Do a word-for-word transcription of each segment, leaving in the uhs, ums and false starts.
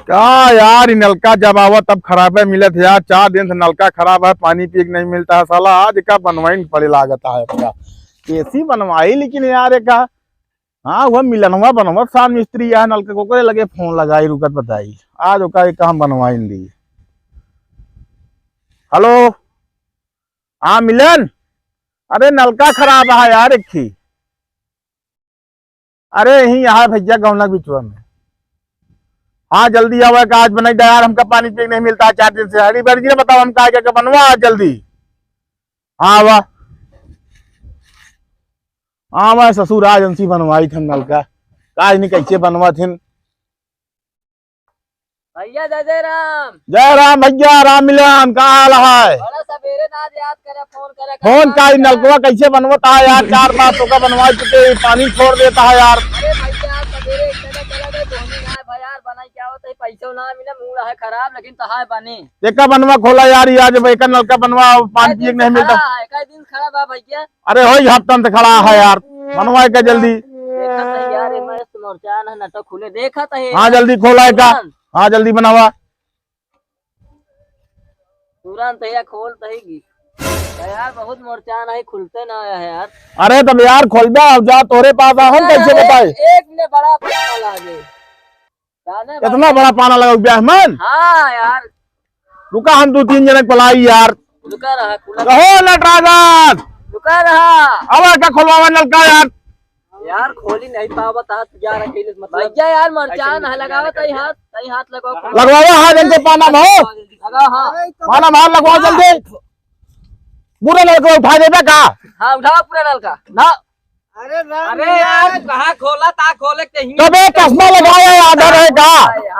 का यार, ई नलका जब आवा तब खराबे मिलत है यार। चार दिन से नलका खराब है, पानी पिए के नहीं मिलता है साला। आज का बनवाइन पड़े लागत है अपना। कैसी बनवाई लेकिन यार, एका हाँ, वह मिलनवा बनवा, साहब मिस्त्री यहाँ नलका को करे लगे फोन लगाई, रुकत बताई। आज ओका एक काम बनवाइन दी। हेलो, हाँ मिलन, अरे नलका खराब है यार एक ही। अरे यहीं यहाँ भैया गौना के बिचवा में। हाँ जल्दी आवा, का आज बनाई दे यार, हमका पानी पिए के नहीं मिलता है चार दिन से। अरे बरजी ने बताओ हम का क्या क्या बनवा आज जल्दी। हाँ आवा। हाँ, मैं ससुर आज हमसे बनवाई थन नलका, काज नहीं कैसे बनवा थिन। भैया जय जय राम। जय राम भैया, राम मिलन, का हाल है? बड़ा सवेरे ना आज याद करे, फोन करे, फोन का, ई नलकवा कैसे बनवत है यार? चार बार तोका बनवा चुके, ई पानी छोड़ देता है यार। अरे भैया, आज सवेरे एक जगह चला गए, धोनी ना है भाई यार, बनाई क्या होता है, पैसा ना मिले, मूड है खराब, लेकिन तो है बनी। एका बनवा खोला यार, ये आज एका नलका बनवा, पानी पिए के नहीं मिलता। खड़ा है, कई दिन खड़ा बा भैया। अरे होई हफ्तन से खड़ा है यार, बनवाए का जल्दी। देखत है यार, ये मस्त मोरचान है, नटो खुले, देखत है। हाँ जल्दी खोला एका। तुरंत। हाँ जल्दी बनावा। तुरंत है, खोल तही की। यार बहुत मोरचान है, खुलते ना है यार। अरे तब यार खोलबा, अब जा तोरे पास आ, हम कैसे बताए? एक में बड़ा पाना लागे। जाने इतना भाई। बड़ा पाना लगा ब्याह मन? हाँ यार। रुका, हम दो तीन जनक पलाई यार। रुका रहा, खुला। कहो नटराजन। रुका रहा। अब का खोलवावा नलका यार। यार खोली नहीं पावत हाथ, जा रहा कैले मतलब। भैया यार मरचान है, लगावा तई हाथ, तई हाथ लगाओ। लगवावा हाथ इनके पाना में हो। लगा हाँ। पाना में हाथ लगवा जल्दी। पूरा नलका उठा देबे का? हाँ उठाओ पूरा नलका। ना। अरे राम अरे यार, यार। तू कहाँ खोला था, खोले के ही। कबे चश्मा लगाया आधा रहे का?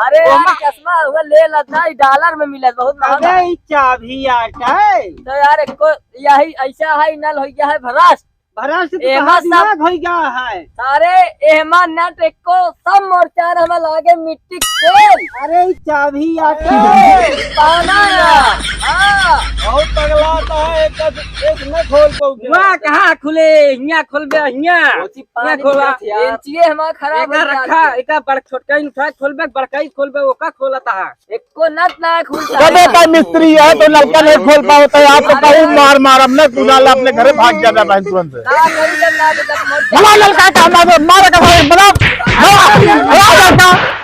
अरे ओमा चश्मा हुआ ले लत ना, ई डॉलर में मिलत, बहुत महंगा। अबे ई चाभी आटा है। तो यार एको यही ऐसा है, नल हो गया है भ्रष्ट। भ्रष्ट तो एमा कहाँ सब दिमाग हो गया है। सारे एमा नट एको सब मोरचान हमें लागे मिट्टी के तेल। अरे ई चाभी आटा। अरे, पाना ना। हाँ। बहुत पगला आता है, एक, एक न खोल पाऊंगा। वाह, कहाँ खुले? हियाँ खोलबे, हियाँ। ओची हियाँ पानी खोला। मिलत यार। बेंचिए हमारा खराब एका हो गया रखा, है। एका बड़ छोटका ही उठा खोलबे, बड़का ही खोलबे, ओका खोलता है। एको नट ना खुलता कबे है। का मिस्त्री है तो नलका नहीं खोल पावत है, आप तो कहूँ मार मार, हमने कुदाल अपने घरे भाग जाता है तुरंत से। ना करी जब ना जब मर भला नलका का मार, मार का भाई, बना, बना, बना नलका।